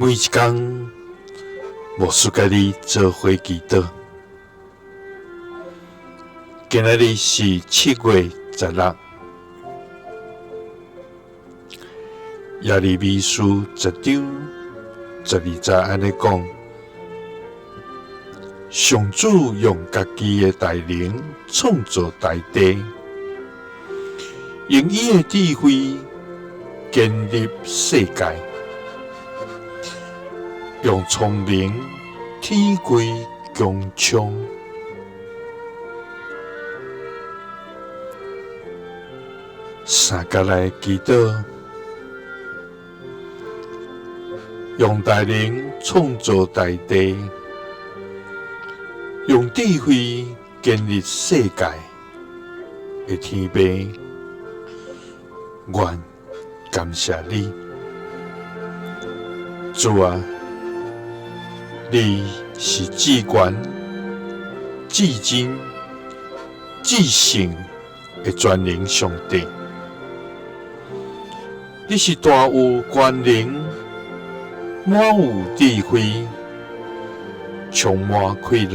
每一工，牧師佮你做伙祈禱。今仔日是7月16，耶利米書10章12節按呢講：上主用家己的大能創造大地，用伊的智慧建立世界，用聰明天開穹蒼。三佮來祈禱，用大能創造大地，用智慧建立世界的天父，阮感謝你，主啊，你是至懸、至真、至聖的全能上帝，你是大有權能、滿有智慧、充滿氣力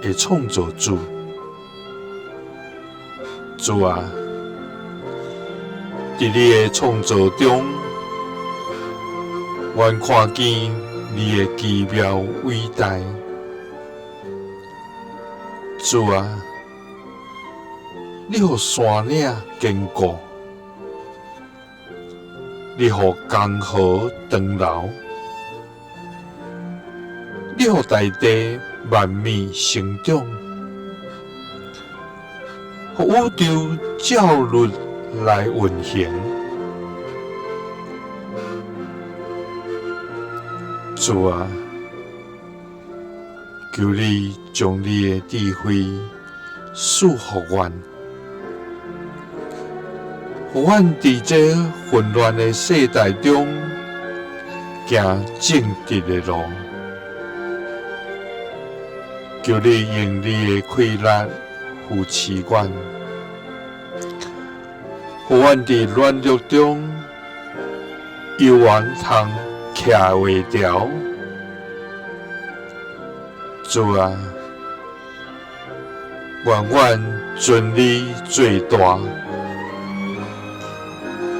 的創造主。主啊，佇你的創造中，阮看見你的奇妙偉大。主啊，你予山嶺堅固，你予江河長流，你予大地萬物生長，予宇宙照律來運行。主啊，求你將你的智慧賜予阮，予阮佇這混亂的世代中行正直的路。求你用你的氣力扶持阮，予阮佇軟弱中猶原通徛會牢。主啊，願阮尊你做大，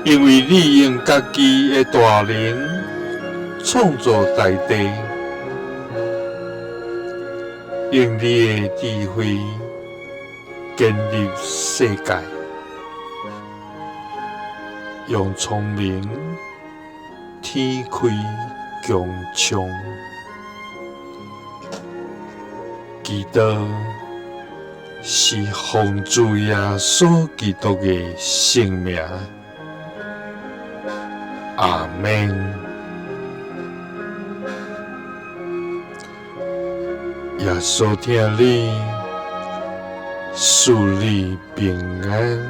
因為你用家己的大能創造大地，用你的智慧建立世界，用聰明天開穹蒼。祈禱是奉主耶穌基督的聖名，阿們。耶穌疼你，賜你平安。